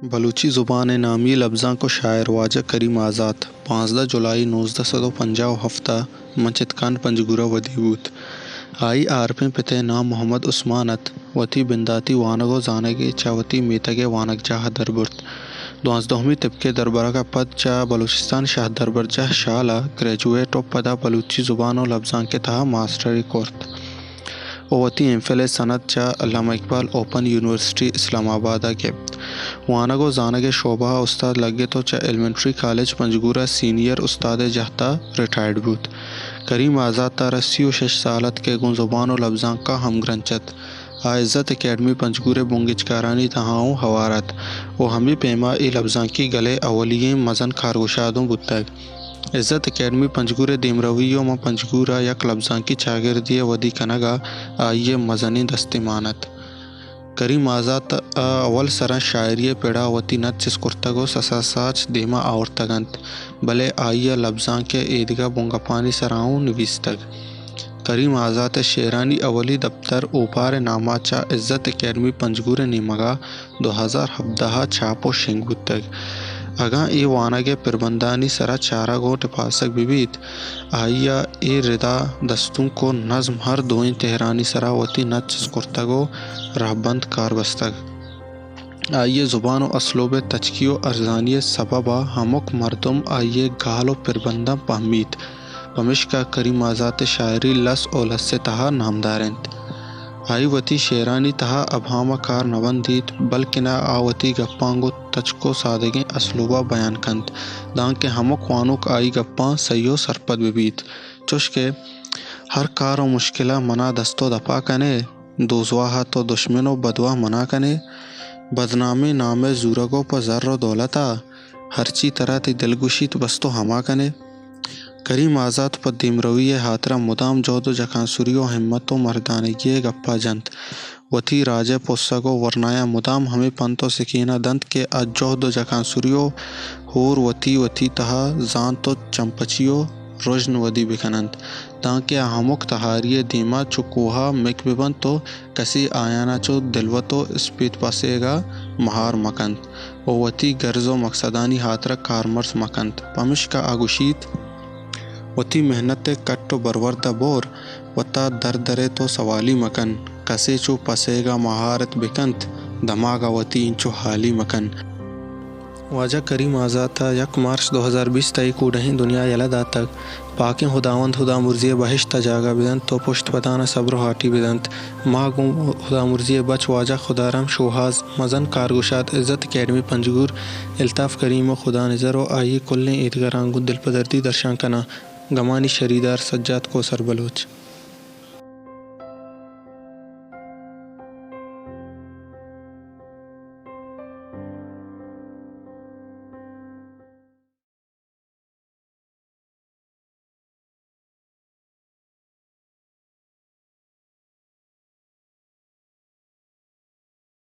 بلوچی زبان ءِ نامی لبزانک ءُ شاعر واجہ کریم آزات پانزدہ جولائی نوزدہ سد ءُ پنجاہ ءُ ہفت ءَ منچتکان پنجگور ءَ ودی بوت۔ آئی ءِ آرپیں پت ءِ نام محمد عثمان اَت۔ وتی بنداتی وانگ ءُ زانگ ئے چہ وتی میتگ ءِ وانگجاہ ءَ دربرت۔ دوازدہمی تبک ءِ دربرگ ءَ پد چہ بلوچستان شہدربرجاہ شال ءَ گریجویٹ ءُ پدا بلوچی زبان ءُ لبزانک ءِ تہا ماسٹری کرت ءُ وتی ایم فل ءِ سند چہ علامہ اقبال اوپن یونیورسٹی اسلام آباد ءَ گپت۔ وانگ ءُ زانگ ءِ شعبہ ءَ استاد لگت ءُ چہ ایلیمنٹری کالج پنجگور ءَ سینئر استاد ءِ جہت ءَ ریٹائرڈ بوت۔ کریم آزات ءَ را سی ءُ شش سال اَت کہ گوں زبان ءُ لبزانک ءَ ہمگرنچ اَت۔ آ عزت اکیڈمی پنجگور ءِ بنگیجکارانی تہا اوں ہوار اَت ءُ ہمے پیما اے لبزانکی گل ءِ اولی ئیں مزن کارگشاد اوں بوتگ۔ عزت اکیڈمی پنجگور ءِ دیمروی ءُ ماں پنجگور ءَ یک لبزانکی چاگردے ءِ ودی کنگ ءَ آئی ءِ مزنیں دستے مان اَت۔ کریم آزات ءَ اول سراں شاعری ءِ پڑ ءَ وتی نچ چست کرتگ ءُ سسا ساچ دیما آورتگ اَنت، بلے آئی ءَ لبزانک ءِ ایدگہ بنگپانی سرا اوں نبیستگ۔ کریم آزات ءِ شعرانی اولی دپتر اوپار ءِ نام ءَ چہ عزت اکیڈمی پنجگور ءِ نیمگ ءَ دو ہزار ہبدہ ءَ چاپ ءُ شنگ بوتگ۔ اگاں اے وانگ ءِ پربندانی سرا چارگ ءُ ٹپاسگ بہ بیت، آئی ءَ اے ردا دستونک ءُ نظم ہر دوئیں تہرانی سرا وتی نچ چست کرتگ ءُ رہبند کار بستگ۔ آئی ءِ زبان ءُ اسلوب ءِ تچکی ءُ ارزانی ءِ سبب ءَ ہمک مردم آئی ءِ گال ءُ پربنداں پہمیت۔ پمشکا کریم آزات ءِ شاعری لس ءُ لس ءِ تہا نامدار اِنت۔ آئی وتی شعرانی تہا ابہام ءَ کار نہ بندیت، بلکنا آ وتی گپاں گوں تچک ءُ سادگیں اسلوب ءَ بیان کنت، دانکہ ہمک وانوک آئی گپاں سہی ءُ سرپد بہ بیت۔ چوش کہ ہر کار ءُ مشکل ءَ منا دست ءُ دپا کن ئے، دوزواہ ءَ تو دشمن ءُ بدواہ منا کن ئے، بدنامیں نام ءِ زورگ ءُ پہ زر ءُ دولت ءَ، ہرچی ترا تئی دل گوشیت بس تو ہما کن ئے۔ کریم آزات پہ دیمروی ءِ ہاترا مدام جہد ءُ جکانسری ءُ ہمت ءُ مردانگی ءِ گپا جنت۔ وتی راج ءِ پسگ ءُ ورنایاں مدام ہمے پنت ءُ سکین ءَ دنت کہ آ جہد ءُ جکانسری ءُ ہور وتی وتی تہا زانت ءُ چمپچی ءُ رژن ودی بہ کن اَنت، دانکہ آ ہمک تہاری ءِ دیما چو کوہ ءَ مک بہ بنت ءُ کسے آیان ءَ چو دلوت ءُ اسپیت پسیگ ءَ مہار مہ کنت ءُ وتی گرز ءُ مکسدانی ہاترا کارمرز مہ کنت۔ پمشکا آ گوشیت، وتی محنت ءِ کٹ ءُ برورد ءَ بور، وتا در در ءِ تو سوالی مہ کن، کسے چو پسیگ ءَ مہارت بہ کنت، دماگ ءَ وتی اینچو ہالی مہ کن۔ واجہ کریم آزات ءَ یک مارچ دو ہزار بیست ءَ اے کوڈہیں دنیا یلہ داتگ۔ پاکیں ہداوند ہدامرزی ءِ بہشت ءَ جاگہ بدنت ءُ پشت پدان ءَ صبر ءُ ہاٹی بدنت۔ ما گوں ہدامرزی ءِ بچ واجہ خدارم شوہاز، مزن کارگشاد عزت اکیڈمی پنجگور، الطاف کریم ءُ خدا نزر ءُ آئی ءِ کلیں ایدگراں گوں دلپدردی درشان کناں۔ گمانی شریدار سجاد کوثر بلوچ۔